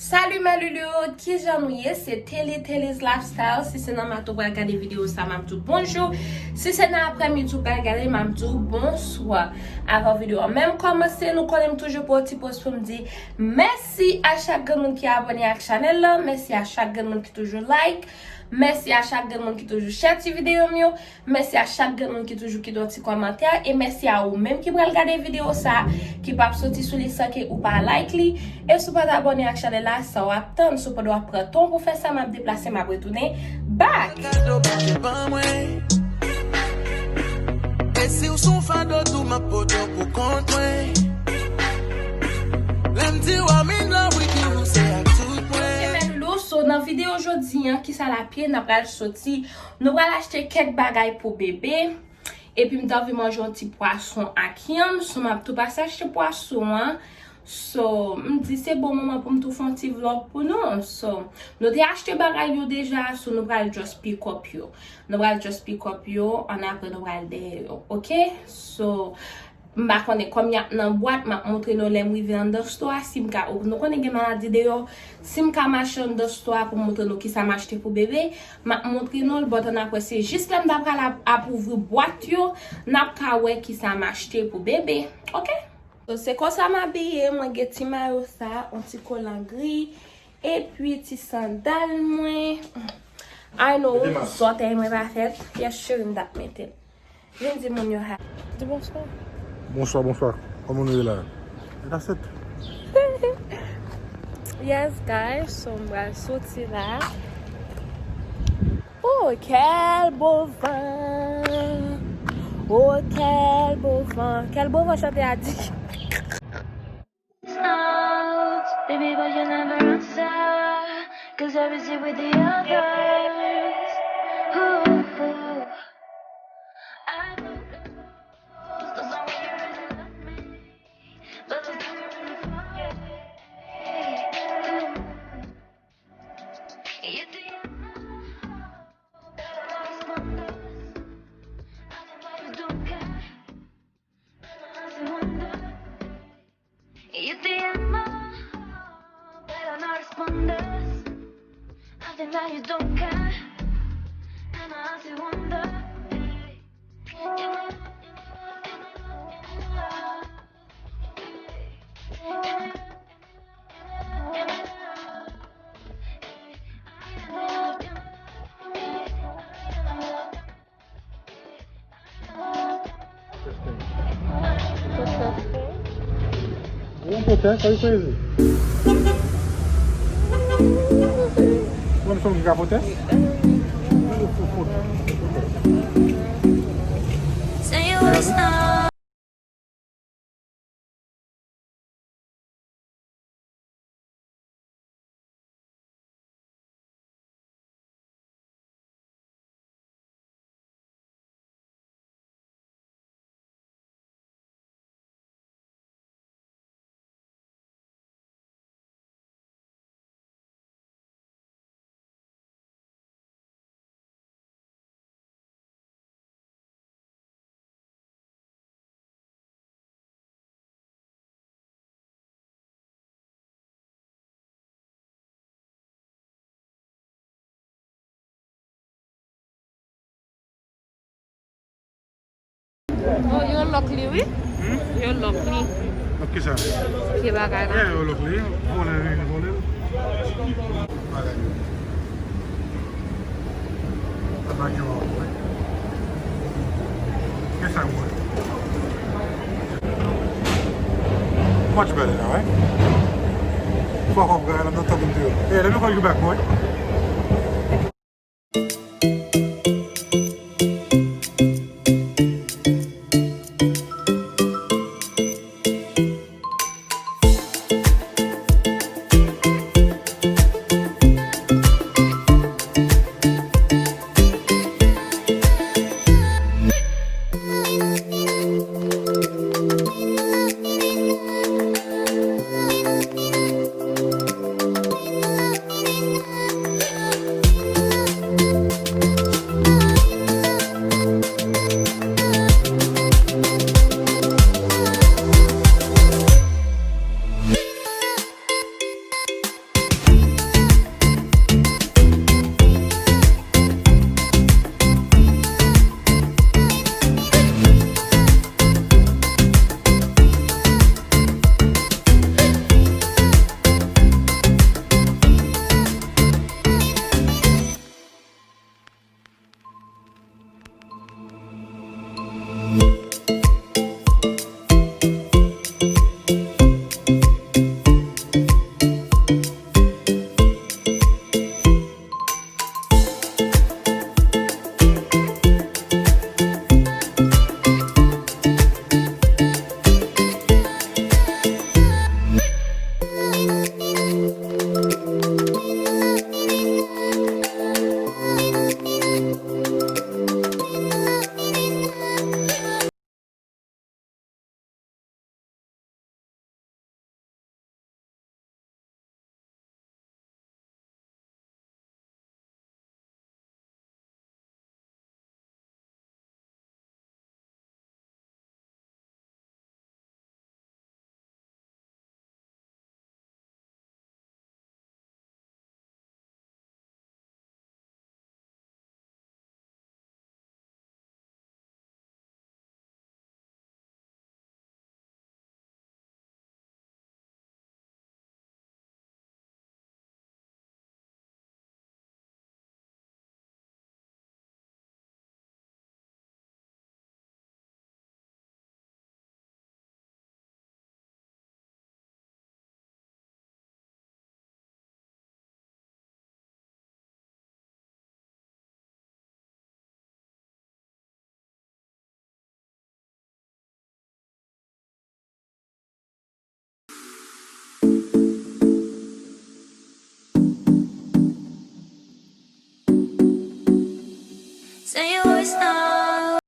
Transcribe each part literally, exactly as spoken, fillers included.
Salut mes loulous, kijan nou ye? Se Telly, Telly's Lifestyle. Si se nan maten ou pral gade videyo sa, m ap di w bonjou. Si se nan aprèmidi ou pral gade, m ap di w bonswa. Avan videyo an menm kòmanse, nou konnen m toujou pran yon ti poz pou m di mèsi a chak grenn moun ki abòne ak chanèl la, mèsi a chak grenn moun ki toujou like, mèsi a chak grenn moun ki toujou share ti videyo m yo. Mèsi a chak grenn moun ki toujou kite yon ti kòmantè, e mèsi a ou menm ki pral gade videyo sa, ki p ap soti sou li san ke ou pa like li. E si w pa t abòne ak chanèl la, sa w ap tann? Sepandan w ap pran tan w pou fè sa, m ap deplase, m ap retounen back. Kado pou te ban mwen. E si w sou fado tou, m ap pote w pou kont mwen. Lè m di w I'm in love with you, se ak tout mwen. Ok, mes loulous, so nan videyo jodi an, kisa l ap ye, n ap pral soti Nou pral achte kèk bagay pou bebe. Epi m t anvi manje yon ti pwason ak yanm. So, m ap tou pase achte pwason an. So, m di se bon moman pou m tou fè yon ti vlog pou nou. So, nou te achte bagay yo deja. So, nou pral just pick up yo. Nou pral just pick up yo. Annapre, nou pral dèyè yo. Ok? So, M pa konnen kòm y ap nan bwat, m ap montre nou lè m rive anndan store a, si m ka, nou konnen gen maladi deyò, si m ka mache anndan store a pou m montre nou kisa m achte pou bebe, m ap montre nou l, but annapre se jis lè m ta pral ap, ap ouvri bwat yo, n ap ka wè kisa m achte pou bebe. Ok? So, se konsa m abiye, mwen gen ti mayo sa, yon ti kolan gri, epi ti sandal mwen. I know, zòtèy mwen pa fèt. Yes, cheri, m t ap mete l. Vin di moun yo hi. Di bonswa. Bonswa, bonswa. Kòman nou ye la? E kaset. Yes, guys, so m pral soti la. Oh, quel beau vent. Oh, quel beau vent. Quel beau vent, chante a di. Stars, baby, but you never answer. 'Cause you're busy with the others. Ooh, I know, 'cause I'm with you, really love me. But I don't really fall. Yo te amo, pero no respondes. Hace varios nunca. Yo te amo, pero no respondes. I've been like you don't care, and I see wonder. Ou pran tès, sa li crazy. Ou menm se ou ki ka pran tès? Say you wanna stop. Oh, yo lòk li, wi. Hmm? Yo lòk li. Lòk kisa? Pye bagay la. Yeah, yo lòk li. Vòlè, vin vòlè. Bagay yo. Sa bagay yo, wi. Kisa, wi? Much better now, right? Fuck off, guy. I'm not talking to you. Hey, let me call you back, boy. Say your words now.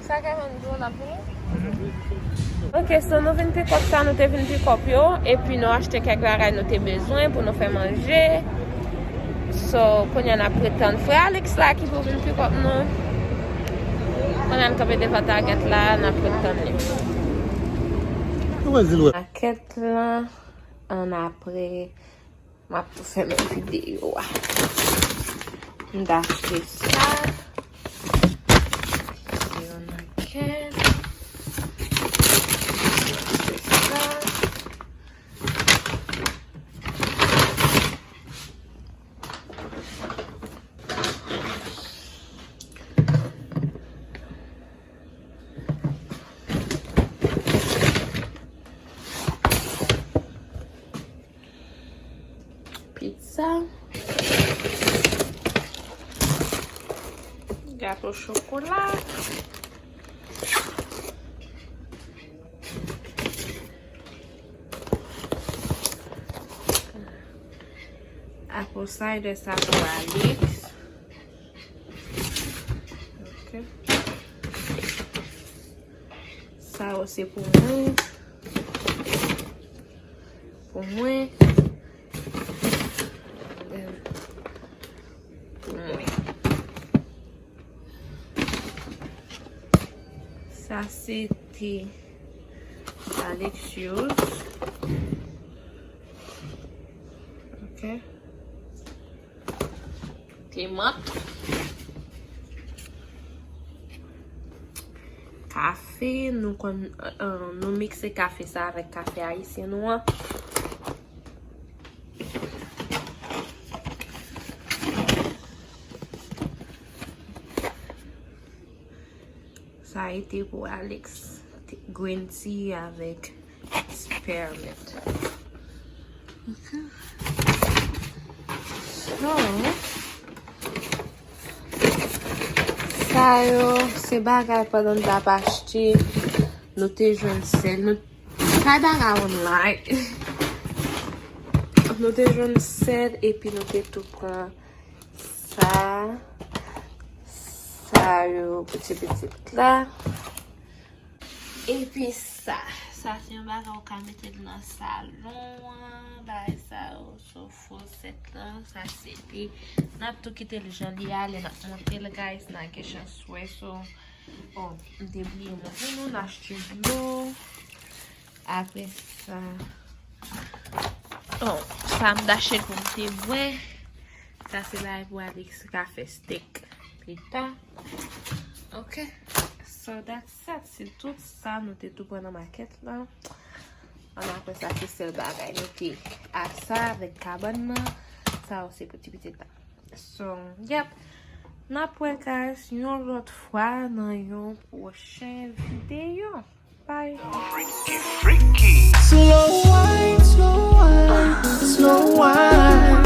Sa ka vann dlo, l ap vini? Ok, so nou vin pick up sa nou te vin pick up yo, epi nou achte kèk bagay nou te bezwen pou nou fè manje. So, kounye a n ap ret tann frè Alex la ki pou vin pick up nou. Kounye a n kanpe devan Target la, n ap ret tann li. Makèt la, ann apre. M ap tou fèmen videyo a. M t achte sa. Se yon nakèt. M achte sa. Pizza. Gato chokola. Apple cider, sa pou Alex. Ok. Sa yo se pou mwen. Pou mwen. Pou mwen. Sa se te Alex yo. Ok. Te mant. Kafe, nou konn, euh, nou mikse kafe sa avèk kafe ayisyen nou an. Sa ete pou Alex, green tea avèk spearmint. Ok. So, sa yo, se bagay pandan n t ap achte, nou te jwenn sèl, nou, kay bagay online. Nou te jwenn sèl, epi nou te tou pran sa, sa yo, piti pitit la. Epi sa, sa se yon bagay ou ka mete l nan salon an, bagay sa yo, so fosèt lan, sa se li. N ap tou kite l jan li ye, n ap monte l, guys, n a gen chans wè, so, oh, m te bliye montre nou, n achte dlo. Apre sa, oh, Sa m t achte pou m te bwè. Sa se bagay pou Alex ka fè steak pita. Ok. So that's it. Se tout sa nou te tou pran nan makèt la. Ann, apre sa, se sèl bagay nou te asa avèk kabann nan. Sa yo se pou ti pitit la. So, yep. N ap wè, guys, yon lòt fwa nan yon pwochen videyo. Bye. Freaky, freaky. Slow wine, slow wine, slow wine.